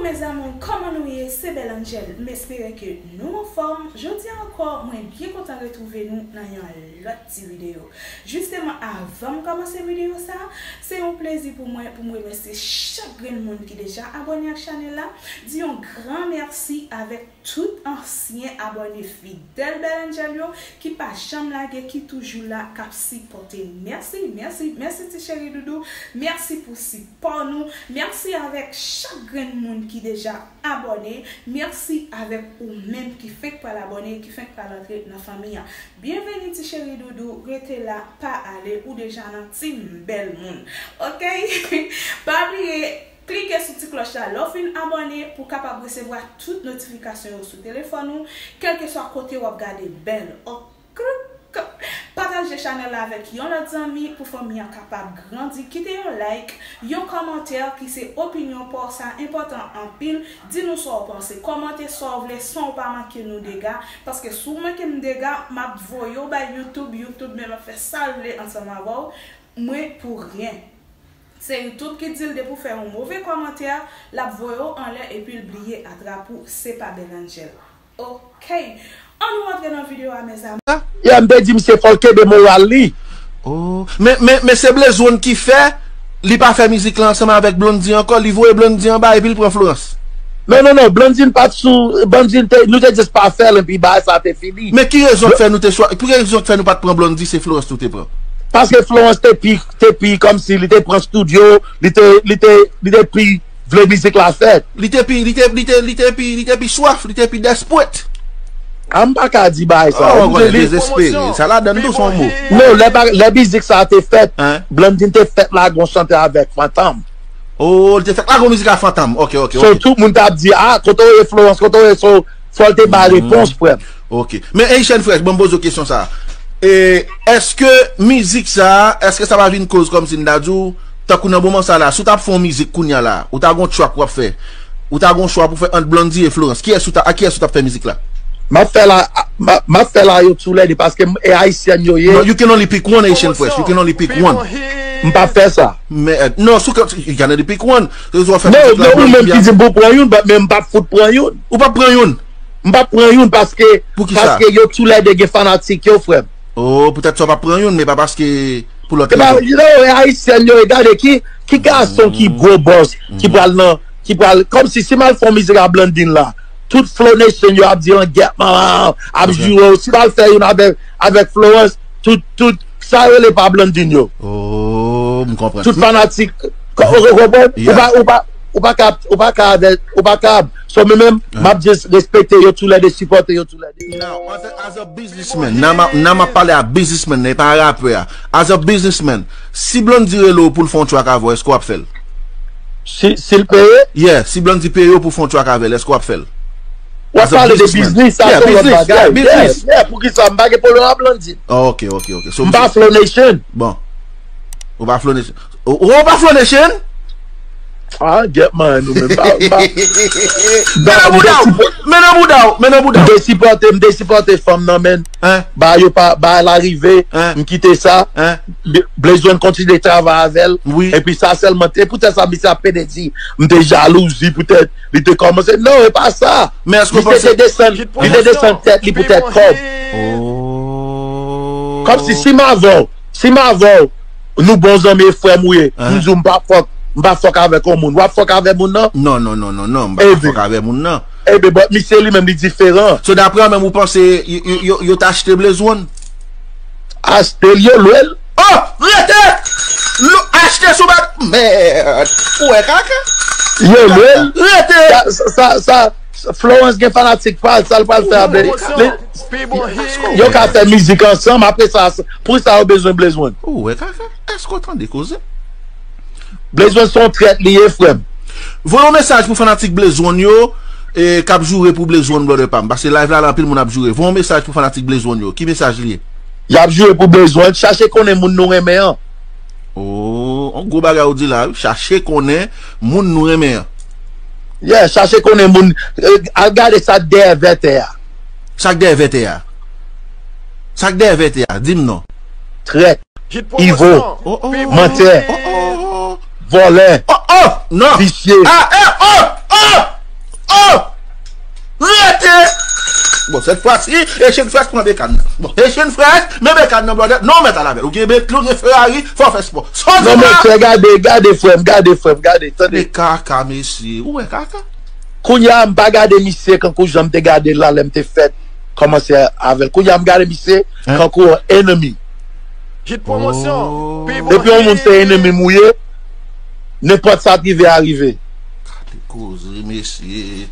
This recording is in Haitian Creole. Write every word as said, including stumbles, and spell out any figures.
Mes amours, kòman nou ye? Se Belle Angel. M espere ke nou anfòm. Jodi a ankò, mwen byen kontan retwouve nou nan yon lòt ti videyo. Jisteman, avan m kòmanse videyo sa, se yon plezi pou mwen pou m remèsye chak grenn moun ki deja abòne ak chanèl la. Di yon gran mèsi avèk tout ansyen abòne fidèl Belle Angel yo ki pa janm lage, ki toujou la, k ap sipòte. Mèsi, mèsi, mèsi ti cheri doudou. Mèsi pou sipò nou. Mèsi avèk chak grenn moun ki deja abòne. Mèsi avèk ou menm ki fenk pral abòne, ki fenk pral antre nan fanmi an. Byenveni ti cheri doudou, rete la, pa ale, ou deja nan team bèl moun. Oke? Pa bliye, klike sou ti klòch la lè w fin abòne pou w kapab resevwa tout notifikasyon yo sou telefòn ou, kèlkeswa kote w ap gade Bèl. Oke? Pataje chanèl la avèk yon lòt zanmi pou fanmi an kapab grandi. Kite yon like, yon kòmantè ki se opinyon pa w, sa enpòtan anpil. Di nou sa w panse, kòmante sa w vle san w pa manke nou dega, paske si w manke m dega, m ap voye w bay YouTube, YouTube menm ap fè sa l vle ansanm avè w, mwen pou ryen. Se YouTube ki di l depi w fè yon move kòmantè, l ap voye w anlè epi l bliye atrap ou, se pa Belle Angel. Oke. Ann nou antre nan videyo a, mes amours. Ya, m te di misye fò l kenbe moral li. Oh. Men, men, men se Blaze One ki fè li pa fè mizik la ansanm avèk Blondy ankò, li voye Blondy anba epi l pran Florence. Non, non, non, Blondy pa t sou, Blondy te, nou te jis pa fè l epi bagay sa te fini. Men ki rezon k fè nou te chwa, ki rezon k fè nou pa t pran Blondy, se Florence nou te pran? Paske Florence te pi, te pi kòmsi li te pran studio, li te, li te, li te pi vle mizik la fèt. Li te pi, li te, li te, li te pi, li te pi swaf, li te pi desperate. A m pa ka di bagay sa. Oh, m konnen dezespere. Sa ladann tou se yon mo. Non, lè, lè mizik sa te fèt, Blondyn te fèk lage yon chante avèk Fantom. Oh, li te fèk lage yon mizik ak Fantom. Ok, ok, ok. So, tout moun t ap di, ah, kote w ye Florence, kote w ye, so, fò l te bay repons, frè m. Ok. Men Haitian Fresh, ban m poze w kesyon sa. E, èske mizik sa, èske sa pa vin koz kòmsi m ta di w, tankou nan moman sa la, si w t ap fè yon mizik kounye a la, ou ta gon track w ap fè, ou ta gon chwa pou fè ant Blondy e Florence, kiyès ou ta, a kiyès ou t ap fè mizik la? M ap fè l a, m ap, m ap fè l a yo toulède paske m, e ayisyèn yo ye. No, you can only pick one Haitian Fresh, you can only pick one. M p ap fè sa. Men, non, si w ka, you can only pick one. Se si w ap fè mizik la, non, non, ou menm ki di m pou pran youn, but men m p ap fout pran youn. Ou p ap pran youn? M p ap pran youn paske, paske yo toulède gen fanatik yo, frè m. Oh, poutèt sa w p ap pran youn, men pa paske pou lòt rezon. You know, e ayisyèn yo, e gade ki, ki gason ki gwo bòs, ki pral nan, ki pral, kòmsi si m al fè yon mizik a Blondyn la, tout Flow Nation yo ap di an gèt manman, ap joure w, si m al fè youn avèk, avèk Florence, tout, tout, sa yo rele pa Blondyn yo. Oh, m konprann. Tout fanatik, ou konprann? Ou pa, ou pa, ou pa ka, ou pa ka avè, ou pa ka, so men menm, m ap just respekte yo toulède, sipòte yo toulède. Now, as a, as a businessman, nan m ap, nan m ap pale a businessman, nan e pa rapè a. As a businessman, si Blondy rele w pou l fè yon track avè w, èske w ap fè l? Si, si l peye? Yeah, si Blondy peye w pou fè yon track avè l, èske w ap fè l? W ap pale de biznis, sa se yon lòt bagay. Yeah, biznis. Yeah, poukisa m pa gen pwoblèm ak Blondy? Oh, ok, ok, ok. So, m pa Flow Nation. Bon. Ou pa Flow Nation. Ou, ou pa Flow Nation? Ah, get man, ou menm pa, pa. Men nan bouda w, men nan bouda w, men nan bouda w. M te sipòte, m te sipòte fanm nan, men. Ba yo pa, ba la rive, m kite sa. Blaze One kontinye travay avè l. Epi sa sèlman, e poutèt sa misye ap pede di, m te jalouzi poutèt li te kòmanse. Non, e pa sa. Misye te desann, li te desann tèt li poutèt kòb. Kòmsi si m avè w, si m avè w, nou bon zanmi e frè m ou ye. M di w m pa fòk, m pa fòk avèk yon moun. W ap fòk avè moun nan? Non, non, non, non, non, m pa fòk avè moun nan. Ebyen, but misye li menm li diferan. So, daprè w menm, ou panse yo, yo, yo, yo t achte Blaze One? Achte l, yo lwe l. Oh! Rete! Achte sou bat. Mèd! Ou wè kaka? Yo lwe l. Rete! Sa, sa, sa, Florence gen fanatik pa l, sa l pral fè avè li? Yo ka fè mizik ansanm, apre sa, poukisa yo bezwen Blaze One? Ou wè kaka? Èske w tande koze? Blaze One se yon trèt li ye, frè m. Voye yon mesaj pou fanatik Blaze One yo, e, k ap joure pou Blaze One, brother pa m. Paske live la, la anpil moun ap joure. Voye yon mesaj pou fanatik Blaze One yo. Ki mesaj li ye? Y ap joure pou Blaze One, chache konnen moun nou renmen an. Oh, yon gwo bagay ou di la, wi. Chache konnen moun nou renmen an. Yeah, chache konnen moun, e, al gade sa k dèyè vètè a. Sa k dèyè vètè a? Sa k dèyè vètè a? Di m non. Trèt, ivo, mantè, vòlè, visye. Ah, eh, oh, oh! Bon, sèt fwa si, Echenn Frèch pran bekàn nan. Bon, Echenn Frèch, men bekàn nan, brother. Non, mèt al avè l. Ou gen Bentley, ou gen Ferrari, fò w fè spò. Sòti Non, men la! Sè, gade, gade, frè m, gade, frè m, gade, tande. Men kaka, mesye. Ou wè kaka? Kounye a, m pa gade misye kankou jan m te gade l la lè m te fèk kòmanse avè l. Kounye a, m gade misye Hein? Kankou yon enemi. Hit pwomosyon. Oh. Pi bon Depi yon moun se hit. Enemi m ou ye, nenpòt sa k rive a rive. Gade koze, mesye.